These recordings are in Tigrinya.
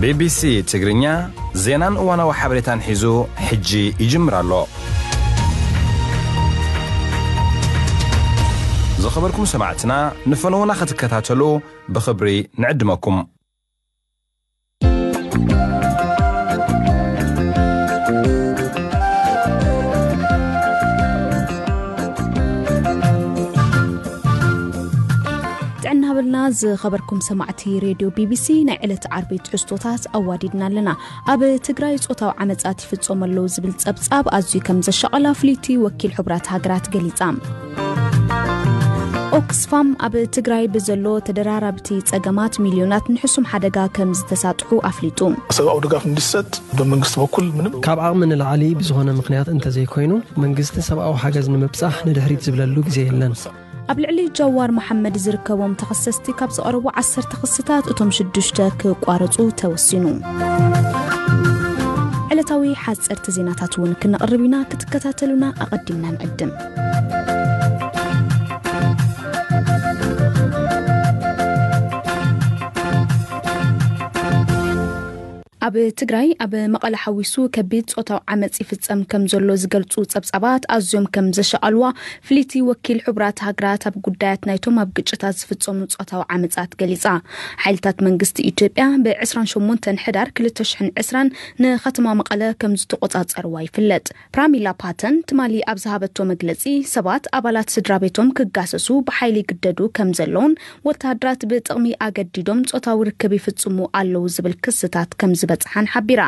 ቢቢሲ ትግርኛ ዜናን እዋናዊ ሓበሬታን ሒዙ ሕጂ ይጅምር ኣሎ። ዝኸበርኩም ሰማዕትና፣ ንፈነውና ክትከታተሉ ብኽብሪ ንዕድመኩም። ጥዕና በልና ዝኸበርኩም ሰማዕቲ ሬድዮ ቢቢሲ፣ ናይ ዕለት ዓርቢ ትሕዝቶታት ኣዋዲድና ኣለና። ኣብ ትግራይ ጾታዊ ዓመጻት ይፍጸሙ ኣለዉ ዝብል ጸብጻብ ኣዝዩ ከም ዘሻቐላ ፍልይቲ ወኪል ሕቡራት ሃገራት ገሊጻ። ኦክስፋም ኣብ ትግራይ ብዘሎ ተደራራብቲ ጸገማት ሚልዮናት ንሕሱም ሓደጋ ከም ዝተሳጥሑ ኣፍሊጡ። ሰብኣዊ ድጋፍ እንዲሰጥ በመንግስት በኩል ምንም ካብ ዓቕሚ ንላዕሊ ብዝኾነ ምኽንያት እንተዘይኮይኑ፣ መንግስቲ ሰብኣዊ ሓገዝ ንምብጻሕ ንድሕሪት ዝብለሉ ግዜ የለን። ኣብ ልዕሊ ጃዋር መሓመድ ዝርከቦም ተኸሰስቲ ካብ ዝቐረቡ ዓሰርተ ክስታት እቶም ሽዱሽተ ክቋረጹ ተወሲኑ። ዕለታዊ ሓጸርቲ ዜናታት እውን ክነቕርብ ኢና፣ ክትከታተሉና ኣቐዲምና ንዕድም። ኣብ ትግራይ ኣብ መቐለ ሓዊሱ ከቢድ ጾታዊ ዓመጽ ይፍጸም ከም ዘሎ ዝገልጹ ጸብጻባት ኣዝዮም ከም ዘሻቐልዋ ፍልይቲ ወኪል ሕቡራት ሃገራት ኣብ ጉዳያት ናይቶም ኣብ ግጭታት ዝፍጸሙ ጾታዊ ዓመጻት ገሊጻ። ሓይልታት መንግስቲ ኢትዮጵያ ብ ዕስራን ሸሞንተን ሕዳር ክልተ ሽሕን ዕስራን ንከተማ መቐለ ከም ዝተቆጻጸርዋ ይፍለጥ። ፕራሚላ ፓተን ትማሊ ኣብ ዝሃበቶ መግለጺ፣ ሰባት ኣባላት ስድራ ቤቶም ክጋሰሱ ብሓይሊ ይግደዱ ከም ዘለውን ወተሃደራት ብጥቕሚ ኣገዲዶም ጾታዊ ርክብ ይፍጽሙ ኣለዉ ዝብል ክስታት ከም ዝበጽሓን ሓቢራ።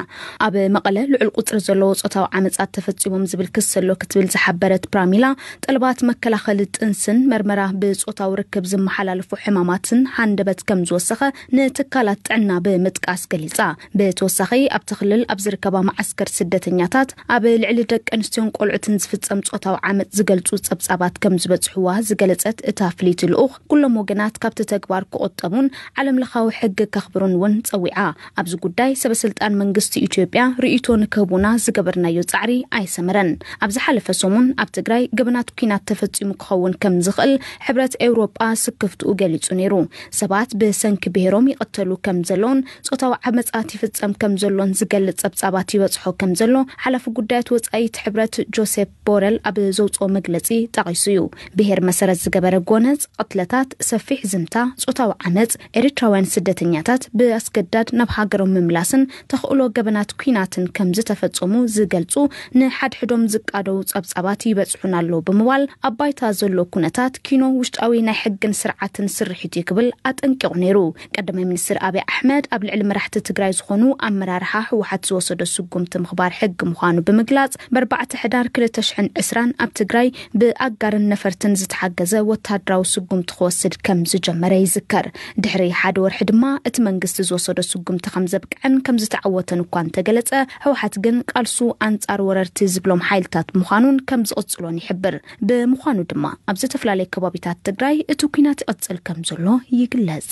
ኣብ መቐለ ልዑል ቁጽሪ ዘለዎ ጾታዊ ዓመጻት ተፈጺሞም ዝብል ክሲ ኣሎ ክትብል ዝሓበረት ፕራሚላ፣ ጠለባት መከላኸሊ ጥንስን መርመራ ብጾታዊ ርክብ ዝመሓላለፉ ሕማማትን ሃንደበት ከም ዝወሰኸ ንትካላት ጥዕና ብምጥቃስ ገሊጻ። ብተወሳኺ፣ ኣብቲ ክልል ኣብ ዝርከባ መዓስከር ስደተኛታት ኣብ ልዕሊ ደቂ ኣንስትዮን ቆልዑትን ዝፍጸም ጾታዊ ዓመጽ ዝገልጹ ጸብጻባት ከም ዝበጽሕዋ ዝገለጸት እታ ፍልይቲ ልኡኽ፣ ኩሎም ወገናት ካብቲ ተግባር ክቑጠቡን ዓለም ለኻዊ ሕጊ ከኽብሩን እውን ጸዊዓ። ኣብዚ ጉዳይ ሰበ ስልጣን መንግስቲ ኢትዮጵያ ርእይቶ ንክህቡና ዝገበርናዮ ጻዕሪ ኣይሰመረን። ኣብ ዝሓለፈ ሰሙን ኣብ ትግራይ ገበናት ኲናት ተፈጺሙ ክኸውን ከም ዝኽእል ሕብረት ኤውሮጳ ስክፍትኡ ገሊጹ ነይሩ። ሰባት ብሰንኪ ብሄሮም ይቕተሉ ከም ዘለውን ጾታዊ ዓመጻት ይፍጸም ከም ዘሎን ዝገልጽ ጸብጻባት ይበጽሖ ከም ዘሎ ሓላፊ ጉዳያት ወጻኢት ሕብረት ጆሴፕ ቦረል ኣብ ዘውጽኦ መግለጺ ጠቒሱ እዩ። ብሄር መሰረት ዝገበረ ጎነጽ፣ ቅትለታት፣ ሰፊሕ ዝምታ፣ ጾታዊ ዓመጽ፣ ኤርትራውያን ስደተኛታት ብኣስገዳድ ናብ ሃገሮም ምምላስን ተኽእሎ ገበናት ኲናትን ከም ዝተፈጸሙ ዝገልጹ ንሓድሕዶም ዝቃደዉ ጸብጻባት ይበጽሑና ኣለዉ ብምባል፣ ኣብ ባይታ ዘሎ ኩነታት ኪኖ ውሽጣዊ ናይ ሕግን ስርዓትን ስርሒት እዩ ክብል ኣጠንቂቑ ነይሩ። ቀዳማይ ሚኒስትር ኣብይ ኣሕመድ ኣብ ልዕሊ መራሕቲ ትግራይ ዝኾኑ ኣመራርሓ ህወሓት ዝወሰዶ ስጉምቲ ምኽባር ሕጊ ምዃኑ ብምግላጽ፣ ብኣርባዕተ ሕዳር ክልተ ሽሕን ዕስራን ኣብ ትግራይ ብኣጋርን ነፈርትን ዝተሓገዘ ወተሃደራዊ ስጉምቲ ክወስድ ከም ዝጀመረ ይዝከር። ድሕሪ ሓደ ወርሒ ድማ እቲ መንግስቲ ዝወሰዶ ስጉምቲ ከም ዘብቅዐን ከም ዝተዓወተን እኳ እንተገለጸ፣ ህወሓት ግን ቃልሱ ኣንጻር ወረርቲ ዝብሎም ሓይልታት ምዃኑን ከም ዝቕጽሎን ይሕብር። ብምዃኑ ድማ ኣብ ዝተፈላለየ ከባቢታት ትግራይ እቲ ኲናት ይቕጽል ከም ዘሎ ይግለጽ።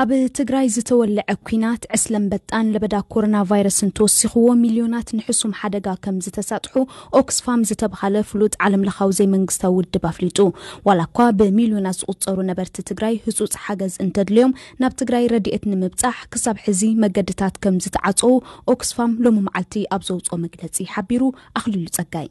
ኣብ ትግራይ ዝተወለዐ ኲናት ዕስለ ኣንበጣን ለበዳ ኮሮና ቫይረስን ተወሲኽዎ ሚልዮናት ንሕሱም ሓደጋ ከም ዝተሳጥሑ ኦክስፋም ዝተብሃለ ፍሉጥ ዓለም ለኻዊ ዘይመንግስታዊ ውድብ ኣፍሊጡ። ዋላ እኳ ብሚልዮናት ዝቑጸሩ ነበርቲ ትግራይ ህጹጽ ሓገዝ እንተድልዮም ናብ ትግራይ ረድኤት ንምብጻሕ ክሳብ ሕዚ መገድታት ከም ዝተዓጸዉ ኦክስፋም ሎሚ መዓልቲ ኣብ ዘውጽኦ መግለጺ ሓቢሩ። ኣኽሊሉ ጸጋይ።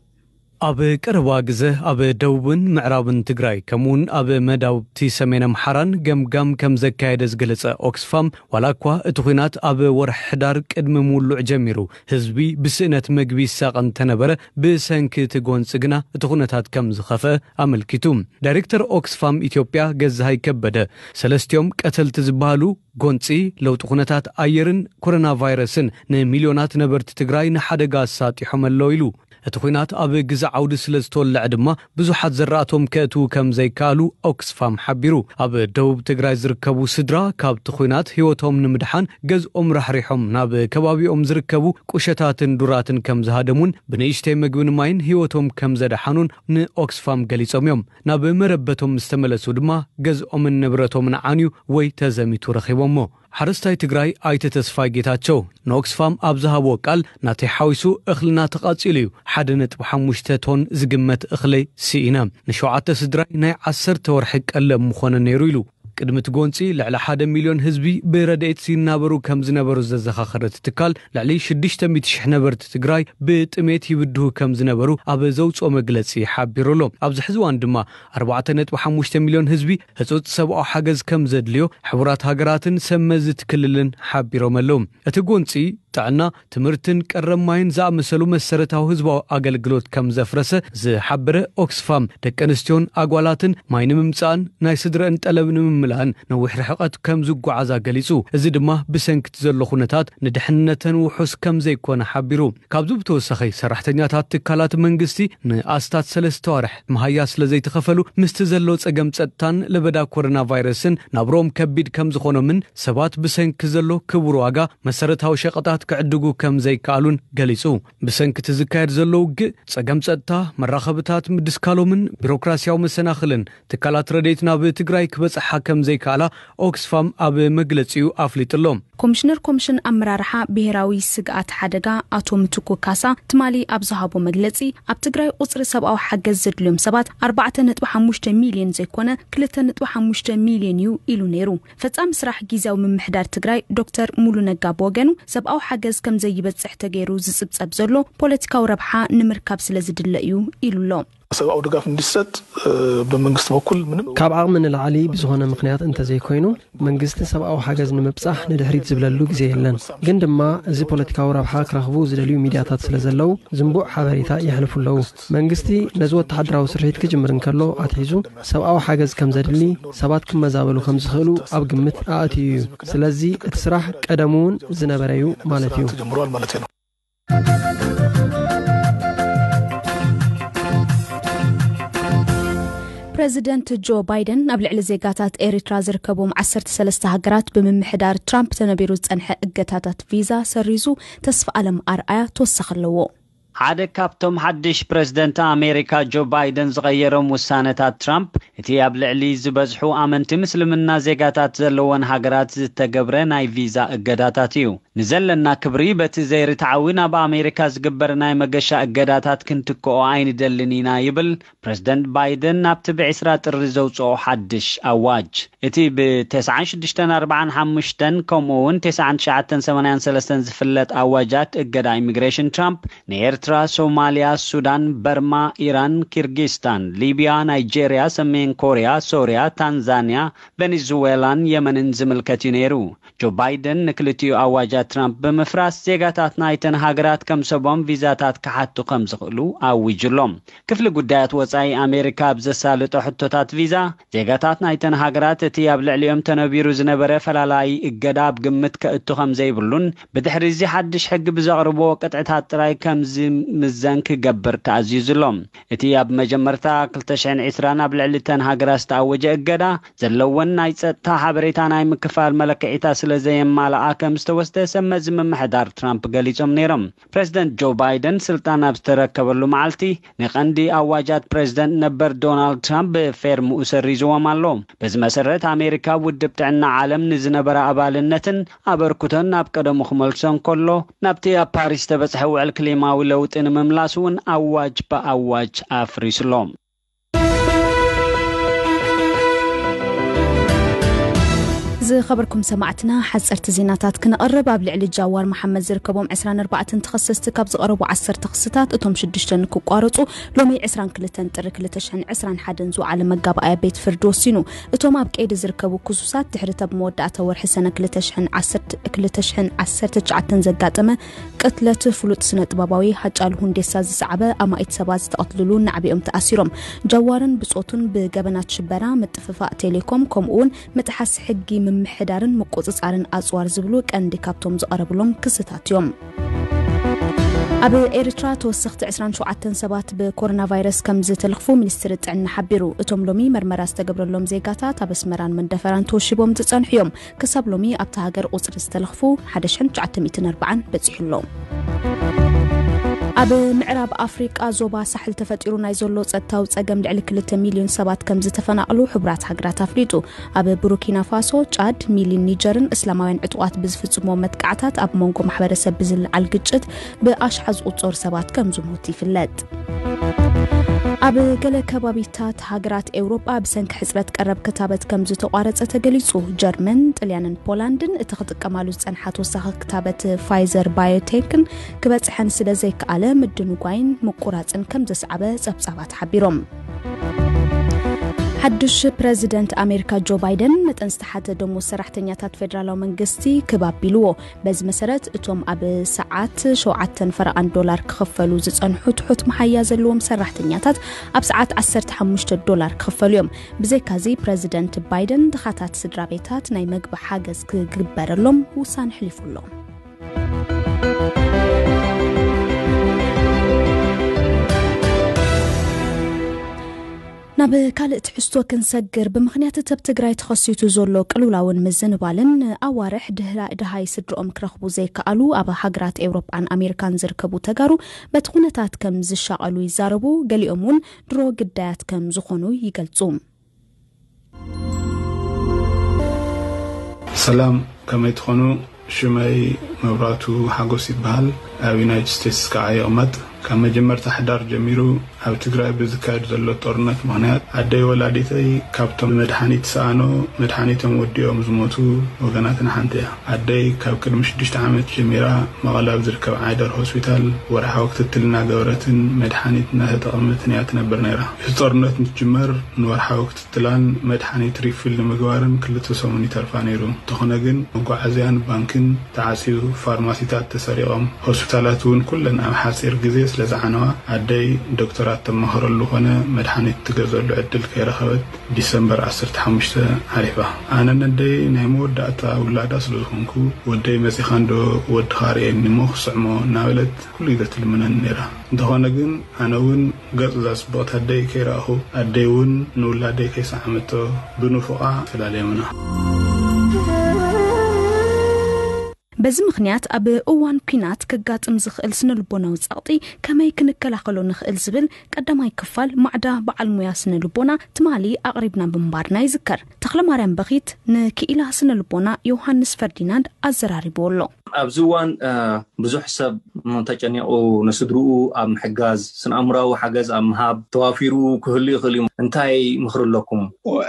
ኣብ ቀረባ ግዘ ኣብ ደቡብን ምዕራብን ትግራይ ከምኡውን ኣብ መዳውብቲ ሰሜን ኣምሓራን ገምጋም ከም ዘካየደ ዝገለጸ ኦክስፋም፣ ዋላ እኳ እቲ ኲናት ኣብ ወርሒ ሕዳር ቅድሚ ምውልዑ ጀሚሩ ህዝቢ ብስእነት መግቢ ይሳቐ እንተነበረ፣ ብሰንኪ እቲ ጎንፂ ግና እቲ ኩነታት ከም ዝኸፍአ ኣመልኪቱ። ዳይሬክተር ኦክስፋም ኢትዮጵያ ገዛሃይ ከበደ፣ ሰለስቲኦም ቀተልቲ ዝበሃሉ ጎንፂ፣ ለውጢ ኩነታት ኣየርን ኮሮና ቫይረስን ንሚልዮናት ነበርቲ ትግራይ ንሓደጋ ኣሳጢሖም ኣለዉ ኢሉ። እቲ ኲናት ኣብ ግዛዕ ዓውዲ ስለ ዝተወለዐ ድማ ብዙሓት ዘራእቶም ከእትዉ ከም ዘይከኣሉ ኦክስፋም ሓቢሩ። ኣብ ደቡብ ትግራይ ዝርከቡ ስድራ ካብቲ ኲናት ህይወቶም ንምድሓን ገዝኦም ራሕሪሖም ናብ ከባቢኦም ዝርከቡ ቁሸታትን ዱራትን ከም ዝሃደሙን ብንእሽተይ ምግብን ማይን ህይወቶም ከም ዘድሓኑን ንኦክስፋም ገሊጾም እዮም። ናብ መረበቶም ምስ ተመለሱ ድማ ገዝኦምን ንብረቶምን ዓንዩ ወይ ተዘሚቱ ረኺቦሞ። ሓረስታይ ትግራይ ኣይተ ተስፋይ ጌታቸው ንኦክስፋም ኣብ ዝሃብዎ ቃል፣ ናተይ ሓዊሱ እኽልና ተቓጺሉ እዩ፣ ሓደ ነጥቢ ሓሙሽተ ቶን ዝግመት እኽሊ ስኢነ፣ ንሸውዓተ ስድራይ ናይ ዓሰርተ ወርሒ ቀለብ ምኾነ ነይሩ ኢሉ። ቅድሚ እቲ ጎንጺ ልዕሊ ሓደ ሚልዮን ህዝቢ ብረድኤት ይናበሩ ከም ዝነበሩ ዘዘኻኸረ እቲ ትካል፣ ልዕሊ ሽዱሽተ ሚእቲ ሽሕ ነበርቲ ትግራይ ብጥሜት ይብድሁ ከም ዝነበሩ ኣብ ዘውፅኦ መግለጺ ሓቢሩ ኣሎ። ኣብዚ ሕዚ እዋን ድማ ኣርባዕተ ነጥቢ ሓሙሽተ ሚልዮን ህዝቢ ህጹጽ ሰብኣዊ ሓገዝ ከም ዘድልዮ ሕቡራት ሃገራትን ሰብ መዚ እቲ ክልልን ሓቢሮም ኣለዉ። እቲ ጎንጺ ጥዕና፣ ትምህርትን ቀረብ ማይን ዝኣመሰሉ መሰረታዊ ህዝባዊ ኣገልግሎት ከም ዘፍረሰ ዝሓበረ ኦክስፋም፣ ደቂ ኣንስትዮን ኣጓላትን ማይ ንምምጻእን ናይ ስድረእን ጠለብ ንምምላእን ነዊሕ ርሕቀት ከም ዝጓዓዛ ገሊጹ። እዚ ድማ ብሰንኪ እቲ ዘሎ ኩነታት ንድሕነተን ውሑስ ከም ዘይኮነ ሓቢሩ። ካብዚ ብተወሳኺ፣ ሰራሕተኛታት ትካላት መንግስቲ ንኣስታት ሰለስተ ዋርሕ መሃያ ስለ ዘይተኸፈሉ፣ ምስቲ ዘሎ ጸገም ጸጥታን ለበዳ ኮሮና ቫይረስን ናብሮም ከቢድ ከም ዝኾኖምን ሰባት ብሰንኪ ዘሎ ክቡር ዋጋ መሰረታዊ ሸቐጣት ክዕድጉ ከም ዘይከኣሉን ገሊጹ። ብሰንኪ እቲ ዝካየድ ዘሎ ውግእ፣ ጸገም ጸጥታ፣ መራኸብታት ምድስካሎምን ቢሮክራሲያዊ መሰናኽልን ትካላት ረድኤት ናብ ትግራይ ክበጽሓ ከም ዘይከኣላ ኦክስፋም ኣብ መግለጺኡ ኣፍሊጡ ኣሎ። ኮሚሽነር ኮሚሽን ኣመራርሓ ብሄራዊ ስግኣት ሓደጋ ኣቶ ምትኩ ካሳ ትማሊ ኣብ ዝሃቦ መግለጺ፣ ኣብ ትግራይ ቁጽሪ ሰብኣዊ ሓገዝ ዘድልዮም ሰባት ኣርባዕተ ነጥቢ ሓሙሽተ ሚልዮን ዘይኮነ ክልተ ነጥቢ ሓሙሽተ ሚልዮን እዩ ኢሉ ነይሩ። ፈጻሚ ስራሕ ግዝያዊ ምምሕዳር ትግራይ ዶክተር ሙሉ ነጋ ብወገኑ፣ ሰብኣዊ ሓገዝ ከም ዘይበጽሕ ተገይሩ ዝጽብጸብ ዘሎ ፖለቲካዊ ረብሓ ንምርካብ ስለ ዝድለ እዩ ኢሉ ኣሎ። ሰብኣዊ ድጋፍ እንዲሰጥ፣ እ፣ በመንግስት በኩል ምንም ካብ ዓቕሚ ንላዕሊ ብዝኾነ ምኽንያት እንተዘይኮይኑ፣ መንግስቲ ሰብኣዊ ሓገዝ ንምብጻሕ ንድሕሪት ዝብለሉ ግዜ የለን። ግን ድማ እዚ ፖለቲካዊ ረብሓ ክረኽቡ ዝደልዩ ሚድያታት ስለ ዘለዉ፣ ዝንቡዕ ሓበሬታ የሕልፉ ኣለዉ። መንግስቲ ነዚ ወተሃደራዊ ስርሒት ክጅምር እንከሎ ኣትሒዙ፣ ሰብኣዊ ሓገዝ ከም ዘድሊ፣ ሰባት ክመዛበሉ ከም ዝኽእሉ ኣብ ግምት ኣእትዩ እዩ። ስለዚ እቲ ስራሕ ቀደም እውን ዝነበረ እዩ ማለት እዩ። ተጀምሯል ማለት ነው። ፕረዚደንት ጆ ባይደን ኣብ ልዕሊ ዜጋታት ኤሪትራ ዝርከቦም ዓሰርተ ሰለስተ ሃገራት ብምምሕዳር ትራምፕ ተነቢሩ ዝጸንሐ እገታታት ቪዛ ሰሪዙ። ተስፋ ኣለም ኣርኣያ ተወሳኺ ኣለዎ። ሓደ ካብቶም ሓድሽ ፕረዚደንት ኣሜሪካ ጆ ባይደን ዝቐየሮም ውሳነታት ትራምፕ፣ እቲ ኣብ ልዕሊ ዝበዝሑ ኣመንቲ ምስልምና ዜጋታት ዘለወን ሃገራት ዝተገብረ ናይ ቪዛ እገዳታት እዩ። ንዘለና ክብሪ በቲ ዘይርትዓዊ ናብ ኣሜሪካ ዝግበር ናይ መገሻ እገዳታት ክንትክኦ ኣይንደልን ኢና፣ ይብል ፕረዚደንት ባይደን ናብቲ ብዕስራ ጥሪ ዘውፅኦ ሓድሽ ኣዋጅ። እቲ ብ ተስዓን ሽዱሽተን ኣርባዓን ሓሙሽተን ከምኡ እውን ተስዓን ትሽዓተን ሰማንያን ሰለስተን ዝፍለጥ ኣዋጃት እገዳ ኢሚግሬሽን ትራምፕ ንኤርትራ፣ ሶማልያ፣ ሱዳን፣ በርማ፣ ኢራን፣ ኪርጊስታን፣ ሊብያ፣ ናይጄርያ፣ ሰሜን ኮርያ፣ ሶርያ፣ ታንዛንያ፣ ቬኔዙዌላን የመንን ዝምልከት እዩ ነይሩ። ጆ ባይደን ንክልቲኡ ኣዋጃት ትራምፕ ብምፍራስ ዜጋታት ናይተን ሃገራት ከም ሰቦም ቪዛታት ክሓቱ ከም ዝኽእሉ ኣዊጁሎም። ክፍሊ ጉዳያት ወጻኢ ኣሜሪካ ኣብ ዘሳልጦ ሕቶታት ቪዛ፣ ዜጋታት ናይተን ሃገራት እቲ ኣብ ልዕሊኦም ተነቢሩ ዝነበረ ፈላላዪ እገዳ ኣብ ግምት ከእቱ ከም ዘይብሉን ብድሕሪ እዚ ሓድሽ ሕጊ ብዘቕርብዎ ቅጥዕታት ጥራይ ከም ዝምዘን ክገብር ተኣዚዙሎም። እቲ ኣብ መጀመርታ ክልተ ሽሕን ዕስራን ኣብ ልዕሊ እተን ሃገራት ዝተኣወጀ እገዳ ዘለወን ናይ ጸጥታ ሓበሬታ ናይ ምክፋል መለክዒታ ስለ ዘየማልኣ ከም ዝተወስደ ሰብ መዚ ምምሕዳር ትራምፕ ገሊጾም ነይሮም። ፕረዚደንት ጆ ባይደን ስልጣን ኣብ ዝተረከበሉ መዓልቲ ንቐንዲ ኣዋጃት ፕረዚደንት ነበር ዶናልድ ትራምፕ ብፌርምኡ ሰሪዝዎም ኣሎ። በዚ መሰረት ኣሜሪካ ውድብ ጥዕና ዓለም ንዝነበራ ኣባልነትን ኣበርክቶን ናብ ቀደሙ ክመልሶ እንከሎ፣ ናብቲ ኣብ ፓሪስ ዝተበጽሐ ውዕል ክሊማዊ ለውጢ ንምምላስ እውን ኣዋጅ ብኣዋጅ ኣፍሪስሎም። ዝኸበርኩም ሰማዕትና፣ ሓጸርቲ ዜናታት ክነቕርብ። ኣብ ልዕሊ ጃዋር መሓመድ ዝርከቦም ዕስራን ኣርባዕተን ተኸሰስቲ ካብ ዝቐረቡ ዓሰርተ ክስታት፣ እቶም ሽዱሽተ ንክቋረጹ፣ ሎሚ ዕስራን ክልተን ጥሪ ክልተ ሽሕን ዕስራን ሓደን ዝወዓለ መጋባእያ ቤት ፍርዲ ወሲኑ። እቶም ኣብ ቀይዲ ዝርከቡ ክሱሳት፣ ድሕሪ እታ ብመወዳእታ ወርሒ ሰነ ክልተ ሽሕን ዓሰርተ፣ ክልተ ሽሕን ዓሰርተ ትሽዓተን ዘጋጠመ ቅትለት ፍሉጥ ስነ ጥበባዊ ሃጫሉ ሁንዴሳ ዝሰዓበ ኣማኢት ሰባት ዝተቐትልሉ ናዕቢኦም ተኣሲሮም። ጃዋርን ብጾቱን ብገበናት ሽበራ፣ ምጥፍፋእ ቴሌኮም፣ ከምኡውን ምጥሓስ ሕጊ ምምሕዳርን ምቁጽጻርን ኣጽዋር ዝብሉ ቀንዲ ካብቶም ዝቐረብሎም ክስታት እዮም። ኣብ ኤርትራ ተወሰኽቲ ዕስራን ሸውዓተን ሰባት ብኮሮና ቫይረስ ከም ዝተለኽፉ ሚኒስትሪ ጥዕና ሓቢሩ። እቶም ሎሚ መርመራ ዝተገብረሎም ዜጋታት ኣብ ኣስመራን መንደፈራን ተወሺቦም ዝጸንሑ እዮም። ክሳብ ሎሚ ኣብታ ሃገር ቁጽሪ ዝተለኽፉ ሓደ ሽሕን ትሽዓተ ሚእትን ኣርባዓን በጺሑ ኣሎ። ኣብ ምዕራብ ኣፍሪቃ ዞባ ሳሕል ተፈጢሩ ናይ ዘሎ ጸጥታዊ ጸገም ልዕሊ ክልተ ሚልዮን ሰባት ከም ዝተፈናቕሉ ሕቡራት ሃገራት ኣፍሊጡ። ኣብ ቡርኪና ፋሶ፣ ጫድ፣ ሚሊን ኒጀርን እስላማውያን ዕጡቓት ብዝፍጽሞ መጥቃዕታት ኣብ መንጎ ማሕበረሰብ ብዝለዓል ግጭት ብኣሽሓት ዝቑጸሩ ሰባት ከም ዝሞቱ ይፍለጥ። ኣብ ገለ ከባቢታት ሃገራት ኤውሮጳ ብሰንኪ ሕጽረት ቀረብ ክታበት ከም ዝተቋረጸ ተገሊጹ። ጀርመን፣ ጥልያንን ፖላንድን እቲ ክጥቀማሉ ዝጸንሓ ተወሳኺ ክታበት ፋይዘር ባዮቴክን ክበጽሐን ስለ ዘይከኣለ ምድንጓይን ምቁራጽን ከም ዘስዓበ ጸብጻባት ሓቢሮም። ሓድሽ ፕረዚደንት ኣሜሪካ ጆ ባይደን መጠን ዝተሓተ ደሞዝ ሰራሕተኛታት ፌደራላዊ መንግስቲ ክብ ኣቢልዎ። በዚ መሰረት እቶም ኣብ ሰዓት ሸውዓተን ፈረቓን ዶላር ክኽፈሉ ዝጸንሑ ትሑት መሃያ ዘለዎም ሰራሕተኛታት ኣብ ሰዓት ዓሰርተ ሓሙሽተ ዶላር ክኽፈሉ እዮም። ብዘይካዚ ፕረዚደንት ባይደን ድኻታት ስድራ ቤታት ናይ መግቢ ሓገዝ ክግበረሎም ውሳነ ኣሕሊፉ ኣሎ። ናብ ካልእ ትሕዝቶ ክንሰግር። ብምኽንያት እቲ ኣብ ትግራይ ተኸሲቱ ዘሎ ቅልውላውን ምዝንባልን ኣዋርሕ ድህራ-፣ ድሃይ ስድርኦም ክረኽቡ ዘይከኣሉ ኣብ ሃገራት ኤውሮጳን ኣሜሪካን ዝርከቡ ተጋሩ በቲ ኩነታት ከም ዝሻቐሉ ይዛረቡ። ገሊኦም እውን ድሮ ግዳያት ከም ዝኾኑ ይገልጹ። ሰላም፣ ከመይ ትኾኑ? ሽመይ መብራቱ ሓጎስ ይበሃል። ኣብ ዩናይትድ ስቴትስ ከዓ ይቕመጥ። ካብ መጀመርታ ሕዳር ጀሚሩ ኣብ ትግራይ ብዝካየድ ዘሎ ጦርነት ምኽንያት ኣደይ ወላዲተይ ካብቶም መድሓኒት ሰኣኖ መድሓኒቶም ወዲኦም ዝሞቱ ወገናትና ሓንቲ እያ። ኣደይ ካብ ቅድሚ ሽዱሽተ ዓመት ጀሚራ መቐለ ኣብ ዝርከብ ዓይደር ሆስፒታል ወርሓዊ ክትትል እናገበረትን መድሓኒት እናተጠቐመትን እያ ትነብር ነይራ። እቲ ጦርነት እንትጅመር ንወርሓዊ ክትትላን መድሓኒት ሪፊል ንምግባርን ክልተ ሰሙን ይተርፋ ነይሩ። እንተኾነ ግን መጓዓዝያን ባንክን ተዓፅዩ፣ ፋርማሲታት ተሰሪቖም፣ ሆስፒታላት እውን ኩለን ኣብ ሓፂር ግዜ ስለ ዝዓነዋ ኣደይ ዶክተራት ተማኸረሉ ኮነ መድሓኒት ትገዘሉ ዕድል ከይረኸበት ዲሰምበር ዓሰርተ ሓሙሽተ ዓሪፋ። ኣነን ኣደይ ናይ መወዳእታ ውላዳ ስለ ዝኾንኩ ወደይ መፂኻ እንዶ ወድኻ ርእየኒ እሞ ክስዕሞ እናበለት ኩሉ ግዜ ትልምነኒ ነይራ። እንተኾነ ግን ኣነ እውን ገጽ እዛ ጽብቕቲ ኣደይ ከይረኣኹ ኣደይ እውን ንውላደይ ከይሰዓመቶ ብንፉቓ ተላለዮምና። በዚ ምኽንያት ኣብ እዋን ኲናት ከጋጥም ዝኽእል ስነ ልቦናዊ ጸቕጢ ከመይ ክንከላኸሎ ንኽእል ዝብል ቀዳማይ ክፋል ማዕዳ በዓል ሙያ ስነ ልቦና ትማሊ ኣቕሪብና ምንባርና ይዝከር። ተኽለማርያም በኺት ንክኢላ ስነ ልቦና ዮሃንስ ፈርዲናንድ ኣዘራሪብዎ ኣሎ። ኣብዚ እዋን ብዙሕ ሰብ ተጨኒቑ ንስድርኡ ኣብ ምሕጋዝ ስነ ኣእምራዊ ሓገዝ ኣብ ምሃብ ተዋፊሩ ክህሉ ይኽእል እዩ። እንታይ ምኽሪ ኣለኩም?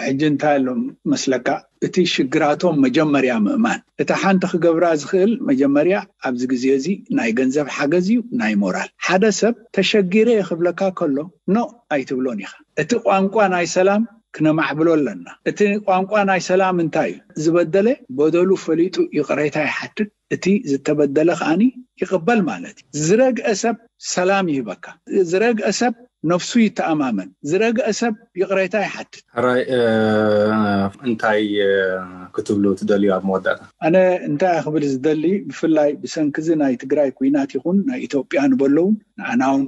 ሕጂ እንታይ ኣሎ መስለካ? እቲ ሽግራቶም መጀመርያ ምእማን። እቲ ሓንቲ ክገብራ ዝኽእል መጀመርያ ኣብዚ ግዜ እዚ ናይ ገንዘብ ሓገዝ እዩ፣ ናይ ሞራል። ሓደ ሰብ ተሸጊረ እየ ክብለካ ከሎ ኖ ኣይትብሎን ኢኻ። እቲ ቋንቋ ናይ ሰላም ክነማዕብሎ ኣለና። እቲ ቋንቋ ናይ ሰላም እንታይ እዩ? ዝበደለ በደሉ ፈሊጡ ይቕሬታ ይሓትት፣ እቲ ዝተበደለ ከኣኒ ይቕበል ማለት እዩ። ዝረግአ ሰብ ሰላም ይህበካ። ዝረግአ ሰብ ነፍሱ ይተኣማመን። ዝረግአ ሰብ ይቕሬታ ይሓትት። ሕራይ እንታይ ክትብሉ ትደልዩ ኣብ መወዳእታ? ኣነ እንታይ ክብል ዝደሊ፣ ብፍላይ ብሰንክዚ ናይ ትግራይ ኩናት ይኹን ናይ ኢትዮጵያ ንበለውን ንኣናውን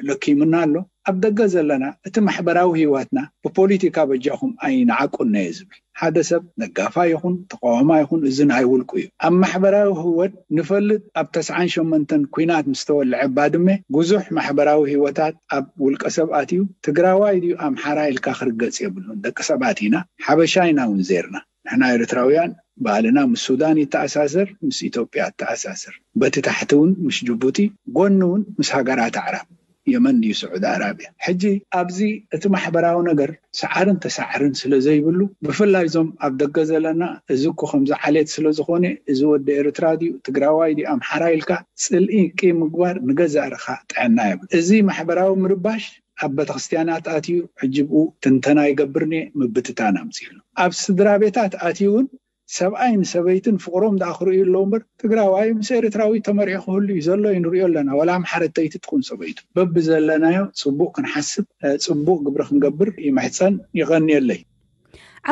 ለኪምና ኣሎ። ኣብ ደገ ዘለና እቲ ማሕበራዊ ህይወትና ብፖሊቲካ በጃኹም ኣይንዓቁን እየ ዝብል። ሓደ ሰብ ነጋፋ ይኹን ተቃዋማ ይኹን እዚ ናይ ውልቁ እዩ። ኣብ ማሕበራዊ ህይወት ንፈልጥ ኣብ ተስዓን ሸሞንተን ኲናት ምስ ተወልዐ ባድመ ብዙሕ ማሕበራዊ ህይወታት ኣብ ውልቀ ሰብ ኣትዩ። ትግራዋይ ድዩ ኣምሓራ ኢልካ ክርገጽ የብሉን። ደቂ ሰባት ኢና፣ ሓበሻ ኢና እውን ዜርና። ንሕና ኤርትራውያን ባህልና ምስ ሱዳን ይተኣሳሰር፣ ምስ ኢትዮጵያ ይተኣሳሰር። በቲ ታሕቲ እውን ምስ ጅቡቲ፣ ጎኒ እውን ምስ ሃገራት ኣዕራብ፣ የመን ድዩ ስዑዲ ኣራብያ። ሕጂ ኣብዚ እቲ ማሕበራዊ ነገር ሰዓርን ተሳዕርን ስለ ዘይብሉ፣ ብፍላይ እዞም ኣብ ደገ ዘለና፣ እዚ እኮ ከምዚ ዓሌት ስለ ዝኾነ፣ እዚ ወዲ ኤርትራ ድዩ ትግራዋይ ድዩ ኣምሓራ ኢልካ ጽልኢ ቂም ምግባር ንገዛእ ርእኻ ጥዕና የብሉ። እዚ ማሕበራዊ ምርባሽ ኣብ ቤተክርስትያናት ኣትዩ ሕጂ ብኡ ትንተና ይገብርኒ ምብትታን ኣምፅእሉ። ኣብ ስድራ ቤታት ኣትዩ እውን ሰብኣይን ሰበይትን ፍቕሮም ደኣ ክርእዩ ኣለዉ እምበር ትግራዋይ ምስ ኤርትራዊ ተመርዒ ክህሉ እዩ ዘሎ እዩ ንሪኦ ኣለና። ዋላ ኣምሓረተይቲ ትኹን ሰበይቱ በብዘለናዮ ፅቡቕ ክንሓስብ ፅቡቕ ግብሪ ክንገብር ይምሕፀን። ይቐንየለይ።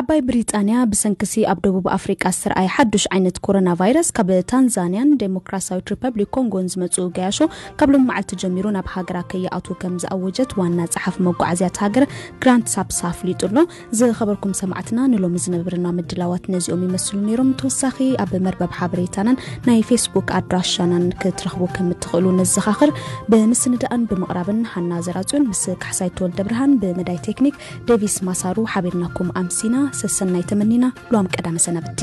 ዓባይ ብሪጣንያ ብሰንክሲ ኣብ ደቡብ ኣፍሪቃ ዝተረኣየ ሓዱሽ ዓይነት ኮሮና ቫይረስ ካብ ታንዛንያን ዴሞክራሲያዊት ሪፐብሊክ ኮንጎን ዝመጹ ገያሾ ካብ ሎም መዓልቲ ጀሚሩ ናብ ሃገራ ከይኣትዉ ከም ዝኣወጀት ዋና ጸሓፊ መጓዓዝያት ሃገር ግራንት ሳፕሳ ኣፍሊጡ ኣሎ። ዝኸበርኩም ሰማዕትና፣ ንሎሚ ዝነበርና ምድላዋት ነዚኦም ይመስሉ ነይሮም። ተወሳኺ ኣብ መርበብ ሓበሬታናን ናይ ፌስቡክ ኣድራሻናን ክትረኽቡ ከም እትኽእሉ ንዘኻኽር። ብምስንዳእን ብምቕራብን ሃና ዘራጽዮን ምስ ካሕሳይ ተወልደ ብርሃን፣ ብመዳይ ቴክኒክ ዴቪስ ማሳሩ ሓቢርናኩም ኣምሲና። ሰሰናይ ተመኒና። ሎም ቀዳመ ሰናብቲ።